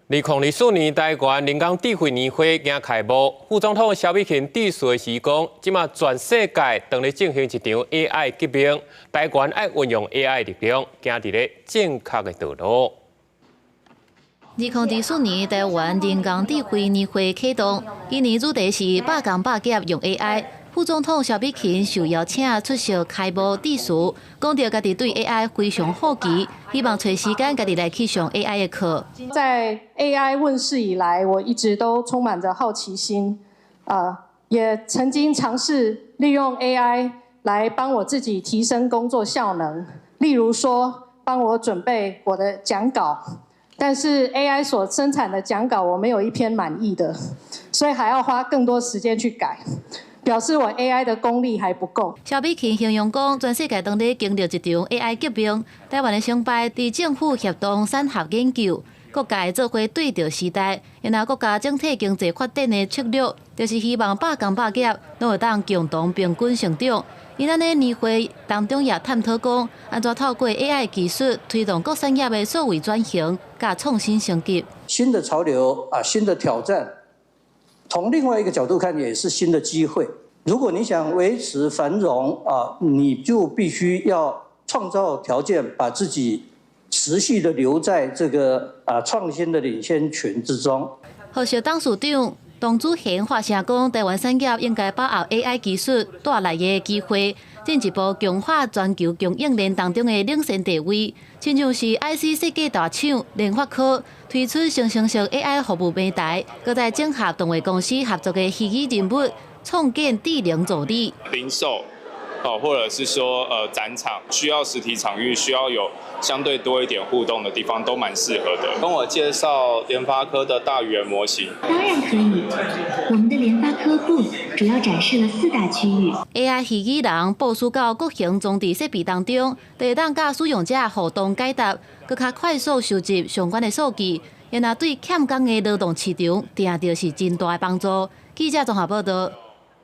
2024年台灣人工智慧年會今開幕，副總統蕭美琴致辭時講，這馬全世界當咧進行一場 AI 革命，台灣愛運用 AI 力量，行佇咧正確的道路。2024年台灣人工智慧年會啟動，今年主題是百工百業用 AI。副總統蕭美琴受邀請出席開幕致辭，講著家己對 AI 非常好奇，希望揣時間家己來去上 AI 的課。在 AI 問世以來，我一直都充滿着好奇心，也曾經嘗試利用 AI 來幫我自己提升工作效能，例如說幫我準備我的講稿，但是 AI 所生產的講稿我沒有一篇滿意的，所以還要花更多時間去改。表示我 AI 的功力還不夠。蕭美琴形容講，全世界當咧經歷一場 AI 革命，台灣的成敗佇政府協同產學研究，各界做伙對著時代，然後國家整體經濟發展的策略，就是希望百工百業攏會當共同平均成長。𪜶按呢年會當中也探討講，按怎透過 AI 技術推動各產業的數位轉型，佮創新升級。新的潮流啊，新的挑戰。從另外一個角度看，也是新的機會。如果你想維持繁榮啊，你就必須要創造條件，把自己持續的留在這個啊創新的領先群之中。和碩董事長董子賢發聲講，台灣產業應該把握 AI 技術帶來的機會，進一步強化全球供應鏈當中的領先地位。親像是 IC 設計大廠聯發科推出生成式 AI 服務平台，閣在整合動畫公司合作的虛擬人物，創建智能助理。零售哦，或者是說展場需要實體場域，需要有相對多一點互動的地方，都蠻適合的。跟我介紹聯發科的大語言模型。當然可以，我們的聯發科 booth 主要展示了四大區域。 AI 虛擬人部署到各型裝置設備當中，會當佮使用者互動解答，閣較快速收集相關的數據，然後對欠工的勞動市場，定著是真大的幫助。記者綜合報道。